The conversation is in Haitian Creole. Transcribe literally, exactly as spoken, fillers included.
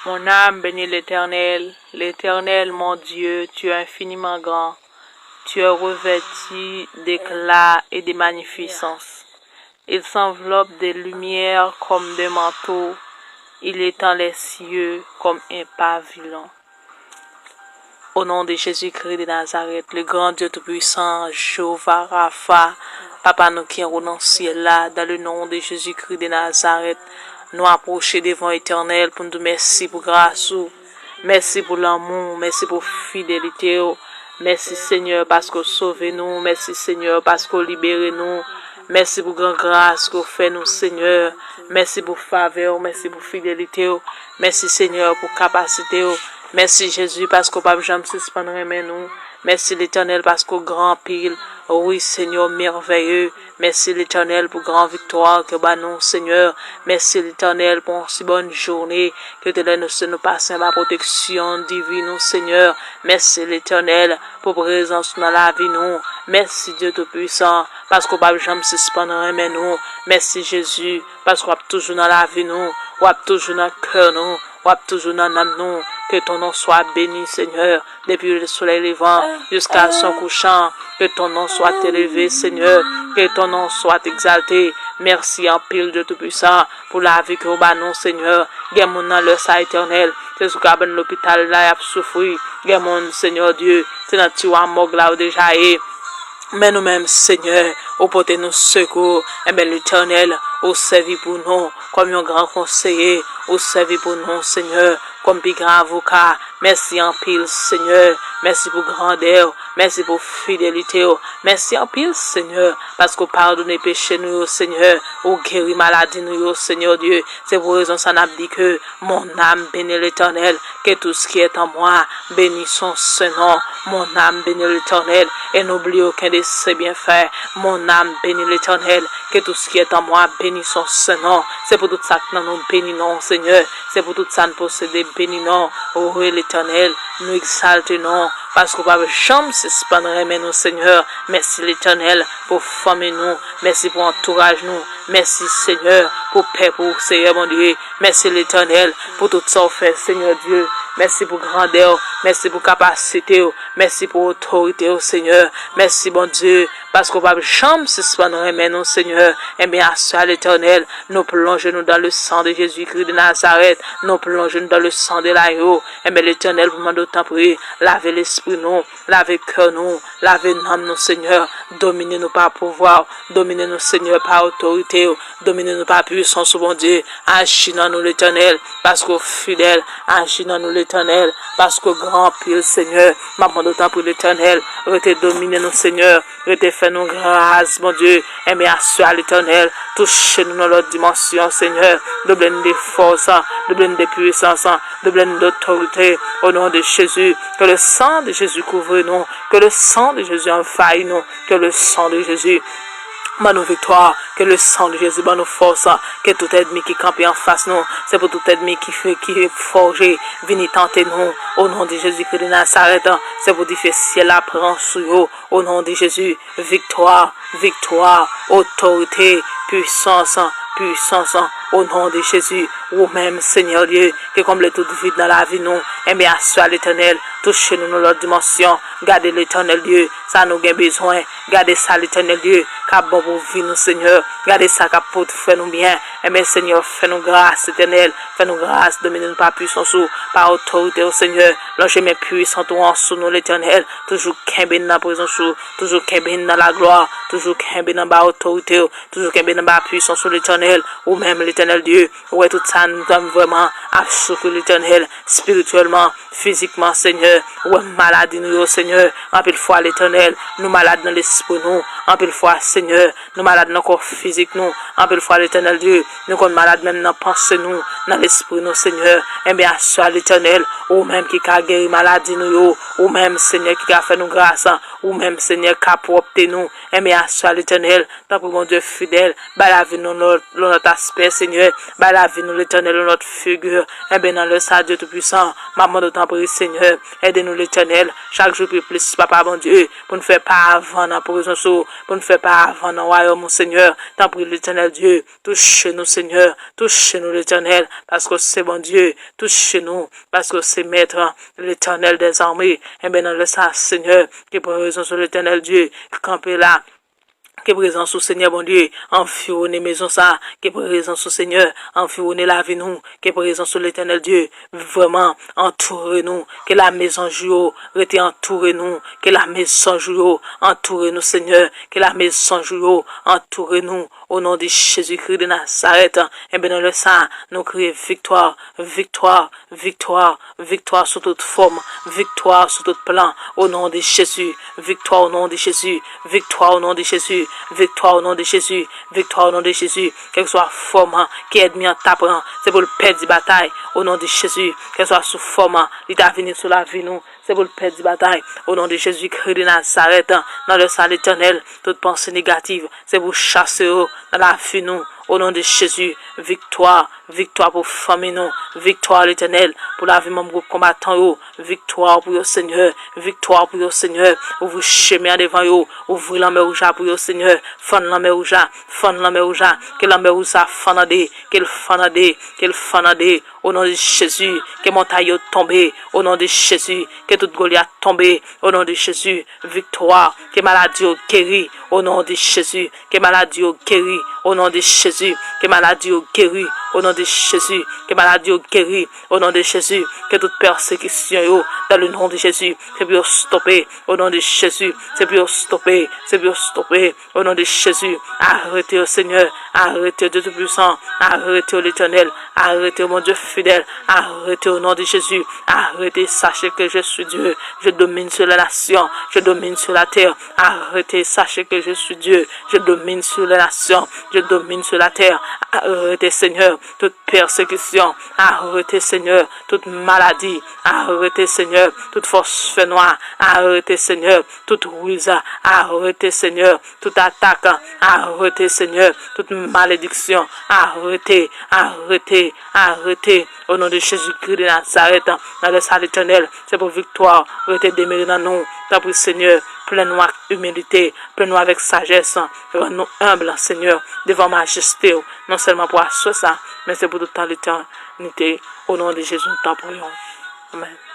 Mon âme bénit l'Éternel. L'Éternel, mon Dieu, tu es infiniment grand. Tu es revêtu d'éclat et de magnificence. Il s'enveloppe de lumière comme d'un manteau. Il étend les cieux comme un pavillon. Au nom de Jésus-Christ de Nazareth, le grand Dieu tout-puissant, Jéhovah Rapha, Papa nou ki anwo nan syèl la, dans le nom de Jésus-Christ de Nazareth, nou apwoche devan Etènèl pou n di w mèsi pou gras ou, mèsi pou lanmou w, mèsi pou fidelite w. Mèsi Senyè paske w sove nou, mèsi Senyè paske w libere nou. Mèsi pou gran gras ke w fè nou Senyè. Mèsi pou favè w, mèsi pou fidelite w. Mèsi Senyè pou kapasite w. Mèsi Jezi paske w p ap janm sispann renmen nou. Mèsi Letènèl paske w gran anpil. Wi Senyè, w mèvèye. Mèsi Letènèl pou gran viktwa ke w ba nou Senyè. Mèsi Letènèl pou yon si bòn jounen ke te lè nou se nou pase anba pwoteksyon divin ou Senyè. Mèsi Letènèl pou prezans ou nan lavi nou. Mèsi Dye Toupisan paske w p ap janm sispann renmen nou. Mèsi Jezi paske w ap toujou nan lavi nou. W ap toujou nan kè nou. W ap toujou nan nanm nou. Que ton nom soit béni Senyè. Depuis le soleil levant jusqu'à son couchant, que ton nom soit élevé, Seigneur, que ton nom soit exalté. Mèsi anpil, Dye Toupisan, pou lavi ke w ba nou, Senyè. Gen moun nan lè sa, Etènèl, se sou kabann lopital la y ap soufri. Gen moun, Senyè Dye, se nan tiwa mòg la yo deja ye. Men nou menm, Senyè, ou pote nou sekou. Enben, Letènèl, ou sèvi pou nou kòm yon gran konseye. Ou sèvi pou nou, Senyè, kòm pi gran avoka. Mèsi anpil, Senyè. Mèsi pou grandè w. Mèsi pou fidelite w. Mèsi anpil, Senyè, paske w padone peche nou yo, Senyè. Ou geri maladi nou yo, Senyè Dye. Se pou rezon sa n ap di ke, mon âme bénit l'Éternel, que tout ce qui est en moi bénisse son saint nom. Mon âme bénit l'Éternel et n'oublie aucun de ses bienfaits. Mon âme bénit l'Éternel, que tout ce qui est en moi bénisse son saint nom. Se pou tout sa k nan nou beni non w, Senyè. Se pou tout sa n posede beni non w. Wi, Letènèl, nou egzalte non w, paske w p ap janm sispann renmen nou, Senyè. Mèsi, Letènèl, pou fanmi nou. Mèsi pou antouraj nou. Mèsi, Senyè, pou pèp ou, Senyè Bondye. Mèsi, Letènèl, pou tout sa w fè, Senyè Dye. Mèsi pou grandè w. Mèsi pou kapasite w. Mèsi pou otorite w, Senyè. Mèsi, Bondye, paske w p ap janm sispann renmen nou, Senyè. Enben, aswè a, Letènèl, nou plonje nou dans le sang de Jésus-Christ de Nazareth. Nou plonje nou dans le sang de l'agneau. Enben, Letènèl, pou mande w, tanpri, lave lespri nou, lave kè nou, lave nanm nou, Senyè. Domine nou pa pouvwa w. Domine nou, Senyè, pa otorite w. Domine nou pa pwisans ou, Bondye. Aji nan nou, Letènèl, paske w fidèl. Aji nan nou, Letènèl, paske w gran anpil, Senyè. M ap mande w, tanpri, Letènèl, rete domine nou, Senyè. Rete fè nou gras, Bondye. Enben, aswè a, Letènèl, touche nou nan lòt dimansyon, Senyè. Double nou de fòs, double nou de pwisans, double nou de otorite. Au nom de Jésus, que le sang de Jésus couvre nous. Que le sang de Jésus envahit nous. Que le sang de Jésus ban nou viktwa, ke le sang de Jésus ban nou fòs, ke tout ènmi ki kanpe anfas nou, se pou tout ènmi ki, ki fòje vini tante nou, o non de Jezi Kri de Nazarèt, se pou dife syèl la pran sou yo, o non de Jezi, viktwa, viktwa, otorite, pwisans, pwisans, o non de Jezi, ou menm, Senyè Dye, ki konble tout vid nan lavi nou, enben aswè a, Letènèl, touche nou nan lòt dimansyon, gade, Letènèl Dye, sa nou gen bezwen. Gade sa, Letènèl Dye, k ap bon pou vi nou, Senyè. Gade sa k ap pot fè nou byen. Enben, Senyè, fè nou gras, Letènèl. Fè nou gras, domine nou pa pwisans ou, pa otorite w, Senyè. Lonje men pwisant ou an sou nou, Letènèl. Toujou kenbe n nan prezans ou. Toujou kenbe n nan laglwa. Toujou kenbe n anba otorite w. Toujou kenbe n anba pwisans ou, Letènèl. Ou menm, Letènèl Dye, ou wè tout sa nou vrèman ap soufri, Letènèl. Espirityèlman, fizikman, Senyè. Ou wè maladi nou yo, Senyè. Anpil fwa, Letènèl, nou malad nan lespri nou. Anpil fwa, Senyè, nou malad nan kò fizik nou. Anpil fwa, Letènèl Dye, nou konn malad menm nan panse nou, nan lespri nou, Senyè. Enben, aswè a, Letènèl, ou menm ki ka geri maladi nou yo. Ou menm, Senyè, ki ka fè nou gras. Ou menm, Senyè, ka pwòpte nou. Enben, aswè a, Letènèl, tanpri, Bondye fidèl, bay lavi nou yon lòt, yon lòt aspè, Senyè. Bay lavi nou, Letènèl, yon lòt figi. Enben, nan lè sa, Dye Toupisan, m ap mande w, tanpri, Senyè, ede nou, Letènèl, chak jou pi plis, Papa Bondye, pou n fè pa avan nan prezans ou, pou n fè pa avan nan wayòm ou, Senyè. Tanpri, Letènèl Dye, touche nou, Senyè, touche nou, Letènèl, paske w se Bondye, touche nou, paske w se Mèt, Letènèl dèzame. Enben, nan lè sa, Senyè, ke prezans ou, Letènèl Dye, kanpe la, ke prezans ou, Senyè Bondye, anviwone mezon sa, ke prezans ou, Senyè, anviwone lavi nou, ke prezans ou, Letènèl Dye, vrèman antoure nou, ke lame zanj ou yo rete antoure nou, ke lame zanj ou yo antoure nou, Senyè, ke lame zanj ou yo antoure nou, o non de Jezikri de Nazarèt. Enben, nan lè sa, nou kriye viktwa, viktwa, viktwa, viktwa sou tout fòm, viktwa sou tout plan, o non de Jezi, viktwa o non de Jezi, viktwa o non de Jezi, viktwa o non de Jezi, viktwa o non de Jezi, kèlkeswa fòm ke ènmi an ta pran, se pou l pèdi batay, o non de Jezi, kèlkeswa sou fòm li ta vini sou lavi nou, se pou l pèdi batay. O non de Jezikri de Nazarèt, nan lè sa, Letènèl, tout panse negatif, se pou chase yo nan lavi nou. O non de Jezi, viktwa, viktwa pou fanmi nou, viktwa, Letènèl, pou lavi manm gwoup konbatan yo, viktwa pou yo, Senyè, viktwa pou yo, Senyè. Ouvri chemen an devan yo, ouvri lanmè wouj la pou yo, Senyè. Fann lanmè wouj la, fann lanmè wouj la, ke lanmè wouj sa fann an de, ke l fann an de, ke l fann an de. O non de Jezi, ke montay yo tonbe. O non de Jezi, ke tout Golyat tonbe. O non de Jezi, viktwa, ke maladi yo geri. O non de Jezi, ke maladi yo geri. O non de Jezi, ke maladi yo geri. O non de Jezi, ke maladi yo geri. O non de Jezi, ke tout pèsekisyon yo, dans le nom de Jésus, se pou yo stope. O non de Jezi, se pou yo stope, se pou yo stope. O non de Jezi, arete yo, Senyè, arete yo, Dye Toupisan, arete yo, Letènèl, arete yo, Bondye fidèl, arete yo, o non de Jezi, arete, sachez que je suis Dieu, je domine sur la nation, je domine sur la terre, arete, sachez que je suis Dieu, je domine sur la nation, je domine sur la terre, arete, Senyè, tout pèsekisyon, arete, Senyè, tout maladi, arete, Senyè, tout fòs fènwa, arete, Senyè, tout riz, arete, Senyè, tout atak, arete, Senyè, tout malediksyon, arete, arete, arete, o non de Jezikri de Nazarèt, nan lè sa, Letènèl, se pou viktwa rete demere nan nou, tanpri, Senyè, plen nou ak imilite, plen nou avèk sajès, rann nou enb, Senyè, devan majeste w, non sèlman pou aswè sa, men se pou tout tan letènite, o non de Jezi, nou ta priye w. Amèn.